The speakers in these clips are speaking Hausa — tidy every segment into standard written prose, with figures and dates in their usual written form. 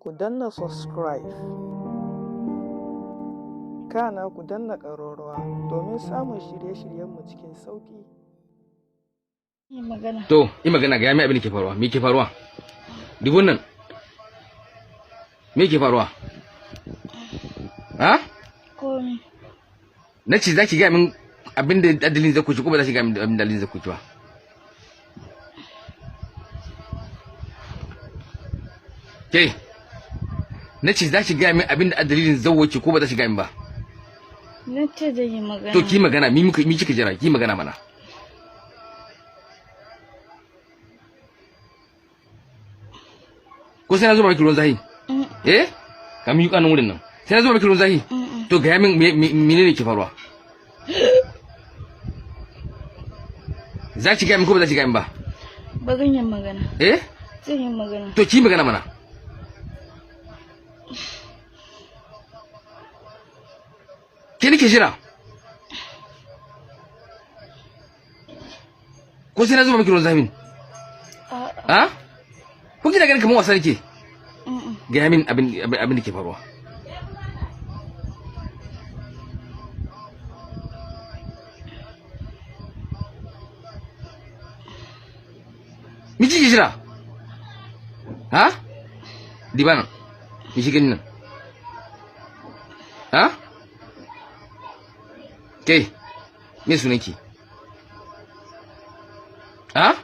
Ku danna subscribe, kana ku danna ƙararrawa domin samun shirye-shiryenmu cikin sauƙi. Yi magana. To, yi magana, ga mai abin da ke faruwa. Me ke faruwa? Dubun nan. Me ke faruwa? Ha? Komi. Na ce za ki ga min abin da dalilin zai kuci ko ba za ki ga min abin da dalilin zai kuci ba? Ke? Na ce za ki ga min abin da dalilin zai wuce ko ba za ki ga min ba? Na ce zai yi magana. To ki magana, mi muka mi kika jira? Ki magana mana. Ko sai na zuba miki ruwan zahi? Eh? Ka mi yuka nan wurin nan. Sai na zuba miki ruwan zahi? To ga min menene ke faruwa? Za ki ga min ko ba za ki ga min ba? Bari yin magana. Eh? Zai yi magana. To ki magana mana. Ke nake jira? Ko sai na zuba miki ruwan zafin? A'a. Ha? Ko kina ganin kamar wasa nake? Mm-mm. Gaya min abin da ke faruwa. Mi kike jira? Ha? Diba nan. Mi shi gani nan. Ha? Ke, me sunanki? Ha?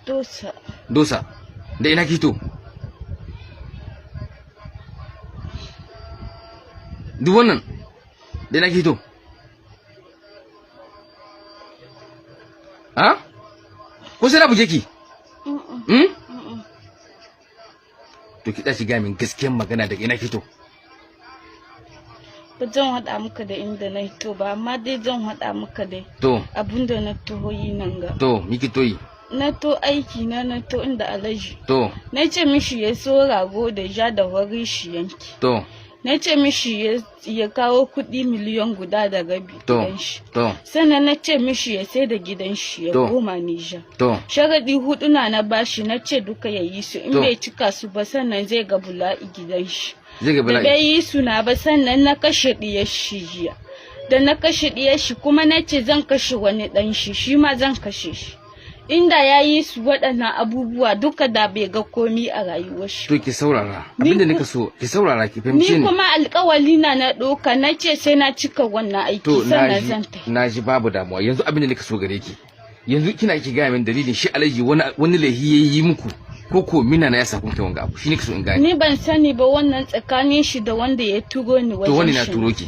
Dosa. Dosa. Da ina kito? Duk wannan da ina kito? Ha? Ko sai na buge ki? Mm-mm. Hmm? Mm-mm. To ki tashi ga min gaskiyar magana, daga ina kito? Ba zan haɗa maka da inda na hito ba, amma dai zan haɗa maka dai To, abun da na taho yi nan ga. To, mi kito yi? Na to aiki na, na to inda Alhaji. To, Na ce mishi ya so rago da ja da wari shi yanki. To, Na ce mishi ya kawo kuɗi 1.5 miliyan To. gidan shi. To, Sannan na ce mishi ya sai da gidan shi ya To. koma Nijar. To, Sharaɗi hudu na bashi, na ce duka ya yi su, in To. bai cika su ba sannan zai ga bula'i gidan shi. Zai ga Da bai bala'i. yi su na ba sannan na kashe ɗiyar shi jiya. Da na kashe ɗiyar shi kuma na ce zan kashe wani ɗan shi, shi ma zan kashe shi. Inda ya yi su waɗannan abubuwa duka da bai ga komi a rayuwar shi. To ki saurara. Ni Abinda nika so, ki saurara ki fahimce Ni ni. kuma alƙawali na na ɗauka, na ce sai na cika wannan aiki To sannan naji zan tafi. Naji, babu damuwa. Yanzu abin da nika so gare ki. Yanzu kina ki gaya min dalilin shi Alhaji, wani laihi yayi muku ko ko mina na ya sa kun kai wanga abu. Shi nika so in gane. Ni ban sani ba, wannan tsakanin shi da wanda ya turo ni wajen To wani na shi. turo ki?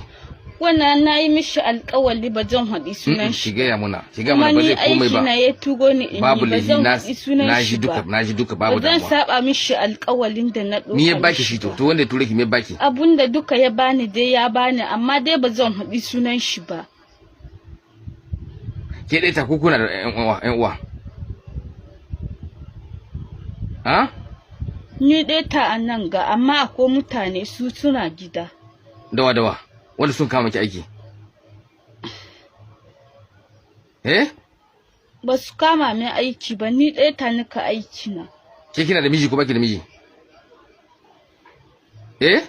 Wannan na yi mishi alƙawali ba zan haɗi sunan Mm-mm, shi. Ki gaya muna. Ki gaya Kuma muna ba ni zai komai aiki ba. na ya turo ni in yi, Babu ba laihi zan na haɗi sunan na shi ji duka, ba. na ji duka, babu Ba zan damuwa. saba mishi alƙawalin da na ɗauka Ni ya baki mishi shi to ba. to wanda ya ture ki me baki? Abun da duka ya bani dai ya bani, amma dai ba zan haɗi sunan shi ba. Ke dai ta ko kuna da ƴan uwa, ƴan uwa? Ha? Ni dai ta a nan ga, amma akwai mutane su suna gida. Dawa dawa wanda sun kama ki aiki. Eh? Ba su kama min aiki ba, ni ɗaya ta nika aiki na. Ke kina da miji ko baki da miji? Eh?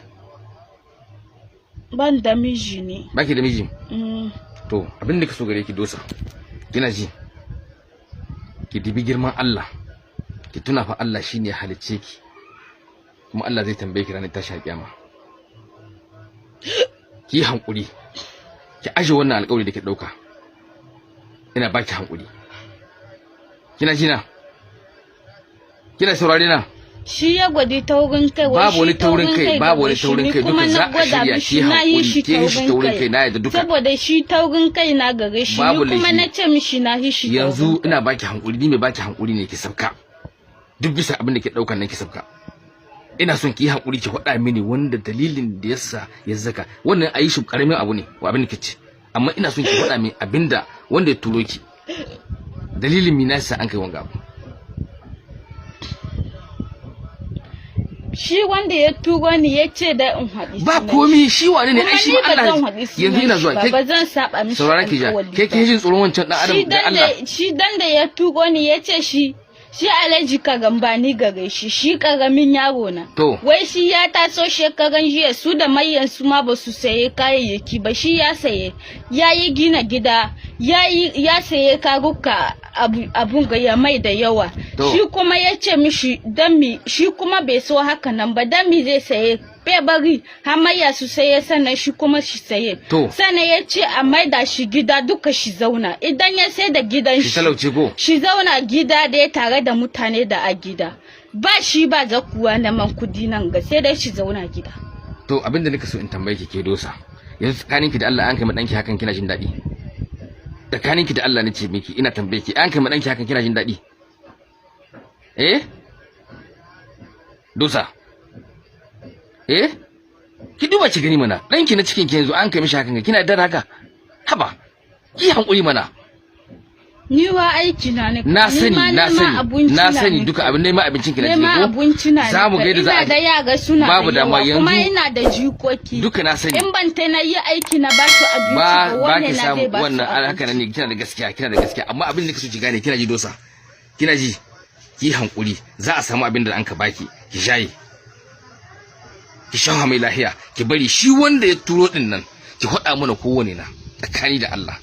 Ban da miji ne. Baki da miji? Mm. To, abin da ka so gare ki Dosa. Kina ji? Ki dibi girman Allah. Ki tuna fa Allah shine ya halicce ki. Kuma Allah zai tambaye ki ranar tashin kiyama. Ki yi hankuri. Ki aje wannan alƙawari da ke ɗauka. Ina baki hankuri. Kina ji na? Kina saurare na? Shi ya gwadi taurin kai, wai Babu shi wani taurin kai, babu gare wani shi, taurin ni kai, kuma duka na za a gwada shirya. mishi Ki na yi hankuri, shi ki yi shi taurin kai, na yadda duka. Saboda shi taurin kai na gare shi, ni Babu kuma laifi. na ce mishi na yi shi Yanzu taurin kai. ina baki hankuri, ni mai baki hankuri ne, ki sabka. Duk bisa abin da ke daukan nan ki sabka. Ina son ki yi hankuri ki faɗa mini wanda dalilin da yasa ya zaka. Wannan ayi shi karamin abu ne wa abin da kice. Amma ina son ki faɗa mini abinda wanda ya turo ki. Dalilin mi nasa an kai wanga abu. Shi wanda ya turo ni ya ce da in haɗi Ba sunan komi, shi wane ne Kuma ai shi ni ma ba Allah zan haɗi sunan yanzu ina shi zuwa ba, ke ba zan saba mishi saurara ki ja alƙawali ke ba. ke jin tsoron wancan dan Shi adam da dan Allah. da shi dan da ya turo ni ya ce shi Shi Alhaji karambani gare shi, shi karamin yaro na. To. Wai shi ya taso shekaran jiya, su da mayan su ma ba su saye kayayyaki ba, shi ya saye. Ya yi gina gida, ya yi ya saye karuka, abun ga ya mai da yawa. To. Shi kuma ya ce mishi dan mi shi kuma bai so haka nan ba, dan mi zai saye, bai bari hamayya su saye sannan shi kuma shi saye. To. Sannan ya ce a maida shi gida duka shi zauna, idan ya sai da gidan shi shi talauce ko? Shi zauna gida dai tare da mutane da a gida ba shi ba zakuwa neman kudi nan ga, sai dai shi zauna gida. To, abinda nika so in tambaye ki, ke Dosa, yanzu tsakaninki da Allah an kai ma danki hakan, kina jin daɗi? Tsakaninki da Allah nace miki, ina tambaye ki, an kai ma danki hakan, kina jin daɗi? Eh, Dosa, eh, ki duba ki gani mana, danki na cikin ki yanzu an kai mishi hakan, kina da haka? Haba, ki hankuri mana. Ni wa aiki na ne. Na ni sani ma na neman sani abinci na na sani ne. Duka abin neman abincin ki na Neman ciki ko? abinci na Za mu ne. ga yadda za Ina a da yara suna Babu da damuwa yawa, kuma yanzu. ina da jikoki. Duka na sani. In ban ta na yi aiki na ba su abinci Ba ba, ba wanne ki na samu zai ba su wannan haka abinci? nan ne, kina da gaskiya, kina da gaskiya, amma abin da kake so ki gane, kina ji Dosa, kina ji, ki hankuri, za a samu abin da an ka baki, ki shaye, ki shafa mai lahiya, ki bari shi wanda ya turo din nan ki faɗa mana kowane na tsakani da Allah.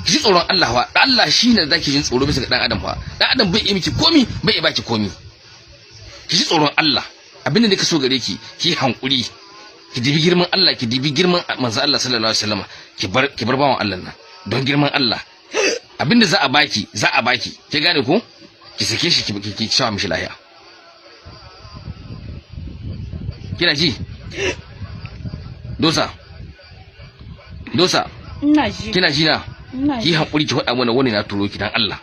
Ki ji tsoron Allah wa Allah shine zaki jin tsoro bisa ga dan adam fa. Dan adam bai yi miki komi, bai iya baki komi. Ki ji tsoron Allah. Abin da nake so gare ki, ki hankuri, ki dibi girman Allah, ki dibi girman manzo Allah sallallahu alaihi wasallam, ki bar bawan Allah nan don girman Allah. Abinda za a baki, za a baki, ki gane ko? Ki sake shi, ki shawa mishi lahiya. Kina ji Dosa? Dosa? Ina ji. Kina ji na? Ina Ki ji. hankuri, ki faɗa mana wani na turo ki dan Allah.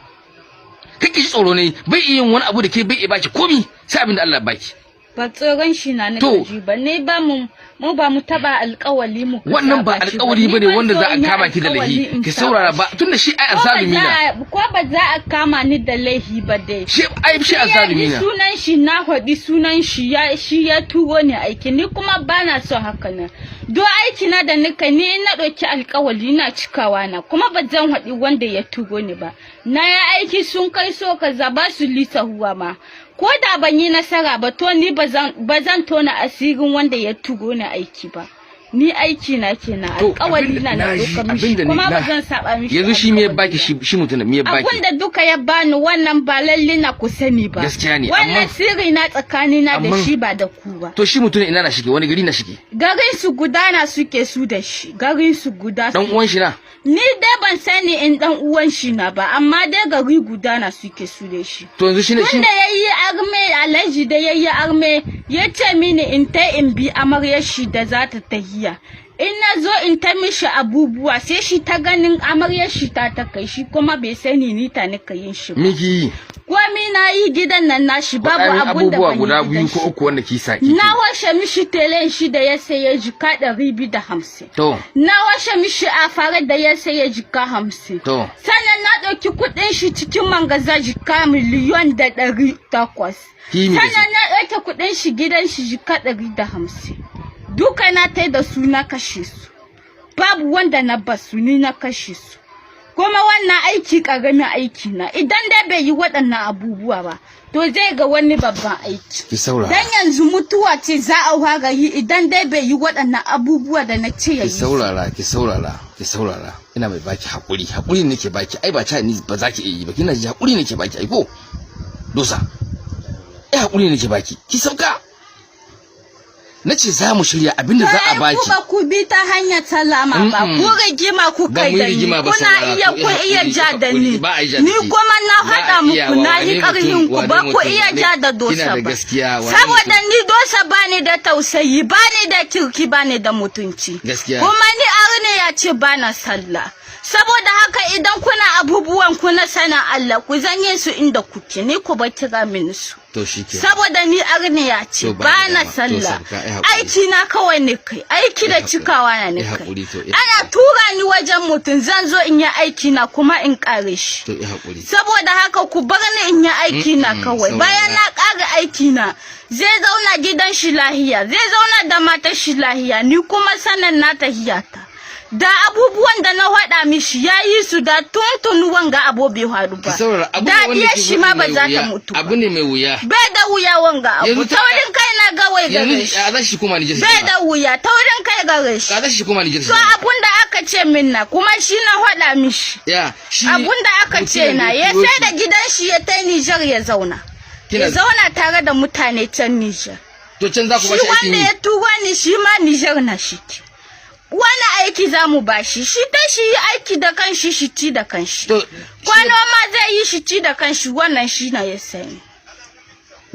Kake ji tsoro ne, bai iya yin wani abu da ke, bai iya baki komi sai abin da Allah ya baki. Ba tsoron shi na To. nake ji ba, ne ba mu mu ba mu taba alƙawali mu Wannan ba saba shi. alƙawari Ni bane ban wanda so za a in yi kama ki da alƙawali laihi. in Ki saba saurara shi. ba, tunda shi ai Ko ba azalumi za na. Ko ba za a kama ni da laihi ba dai. Shi ai shi Ya azalumi ji na. sunan shi, na faɗi sunan shi, ya shi ya turo ni aiki, ni kuma ba na son haka nan. Do aiki na da nika ni in na ɗauki alƙawali na cikawa na, kuma ba zan faɗi wanda ya turo ni ba. Na ya aiki sun kai so kaza ba su lisa huwa ma. Ko da ban yi nasara ba, to ni ba zan tona asirin wanda ya turo ni aiki ba. Ni aiki na kenan, To, alƙawali na na na ji, ɗauka mishi abinda ni- kuma ba zan saba mishi Yanzu shi me ya alƙawali baki ba. shi mutum me ya baki? Abun da duka ya bani wannan ba lalle na ku sani ba. Gaskiya ne, Wannan sirri na tsakanina da shi ba da ku ba. To, shi mutum ina na shike? Wani gari na shike? Garin su gudana suke su da shi. Garin su guda. Dan uwan shi na? Ni dai ban sani in dan uwan shi na ba, amma dai gari gudana suke su da shi. To, yanzu shi ne shi Tunda ya yi arme, Alhaji da ya yi arme, ya ce mini in ta in bi amaryar shi da za ta tahiya. In na zo in ta mishi abubuwa, sai shi ta ganin amaryar shi ta ta kai shi, kuma bai sani ni ta nika yin shi ba. Miki yi? Komi na yi gidan nan nashi, babu Faɗa min abun da abubuwa ban yi guda gidan biyu ko shi. uku wanda ki sa ki. Na washe mishi telen shi da ya saye jika 250. To. Na washe mishi afare da ya saye jika 50. To. Sannan na ɗauki kuɗin shi cikin mangaza jika 1,800,000. Ki mi da su? Sannan na ɗauke kuɗin shi gidan shi jika 150. Duka na tai da su na kashe su. Babu wanda na basu, ni na kashe su. Kuma wannan aiki ƙaramin aiki na, idan dai bai yi waɗannan abubuwa ba, to zai ga wani babban aiki. Ki saurara. Dan yanzu mutuwa ce za a fara yi idan dai bai yi waɗannan abubuwa da na ce ya Ki yi. saurara, ki saurara, ki saurara. Ina mai baki hakuri, hakuri nake baki. Ai ba ta ni ba za ki iya yi ba. Kina ji, hakuri nake baki ai ko? Dosa, ai hakuri nake baki. Ki sauka. Nace za mu shirya abinda za a Ai, baki. ku ba ku bi ta hanyar salama ba, Mm-mm. ku rigima ku Ba kai mu yi da ni, rigima ba, kuna saurara, iya ku ku yi iya hakuri, ja da hakuri, ni. ba a yi ja da Ni ke. kuma na Ba a faɗa iyawa, muku na yi wane ƙarhin mutum, ku wane ba ku mutum, iya ja da kina Dosa da ba. gaskiya, wane Saboda mutum. ni Dosa ba ni da tausayi, ba ni da kirki, ba ni da mutunci. Gaskiya. Kuma ni arne ya ce ba na sallah. Saboda haka idan kuna abubuwan ku na sanin Allah, ku zanye su inda kuke, ni ku ba kira mini su. To, shike. Saboda ni arniya ce, To, ba ba na dama. To, sallah. sabka, ai haƙuri. Aiki na kawai ne kai, aiki da Ai haƙuri. cikawa na ne Ai kai. haƙuri, to, ai Ana tura ni wajen mutum, zan zo in yi aiki na kuma in kare shi. To, yi hakuri. Saboda haka ku bar ni in yi aiki na kawai. Saurara. Bayan na ƙara aiki na, zai zauna gidan shi lahiya, zai zauna da matar shi lahiya, ni kuma sanan na tahiyata. Da abubuwan da na faɗa mishi ya yi su, da tuntuni wanga abu bai faru Ki ba. saurara, abu ne Da wanda diyar ke shi ma faɗi ba mai za ta wuya. mutu ba. Abu ne mai wuya. Bai da wuya wanga abu. Yanzu Taurin kai na gawai gare Yanzu shi. a za shi koma Nijar shi Bai zauna. da wuya, taurin kai gare shi. A za shi koma Nijar shi To, zauna. abun da aka ce min na kuma shi na faɗa mishi. Ya shi Abun da aka ce mutumin na da ya turo sai da shi. gidan shi ya tai Nijar ya zauna. Kina- Ya zauna tare da mutane can Nijar. To, can za ku Shi ba shi aikin wanda yi? ya turo ni, shi ma Nijar na shi ke. Wani aiki za mu ba shi, shi ta shi yi aiki da kanshi, shi ci da kanshi. To Kwano ma zai yi shi ci da kanshi, wannan shi na ya sani.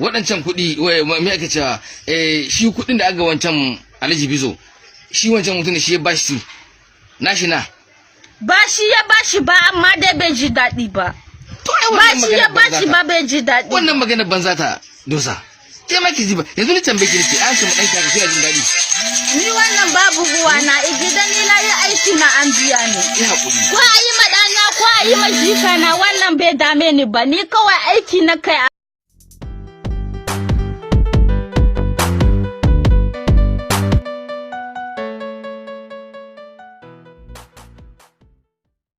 Waɗancan kuɗi wai me ake cewa, shi kuɗin da aka wancan Alhaji Bizo, shi wancan mutum ne shi ya bashi su nashi na? Ba shi ya ba shi ba, amma dai bai ji daɗi ba. To, ai Ba wannan shi ya magana ba banza shi ta. ba, bai ji daɗi. Wannan magana banza ta dosa. Ke ma ki ji ba, yanzu ni tambaye ki, nace an samu ɗan ki haka, kina jin daɗi? Ni wannan babu ruwa na, idan ni na yi aiki na an biya ni. Ki haƙuri. Ko a yi ma ɗana ko a yi ma jikana, wannan bai dame ni ba, ni kawai aiki na kai.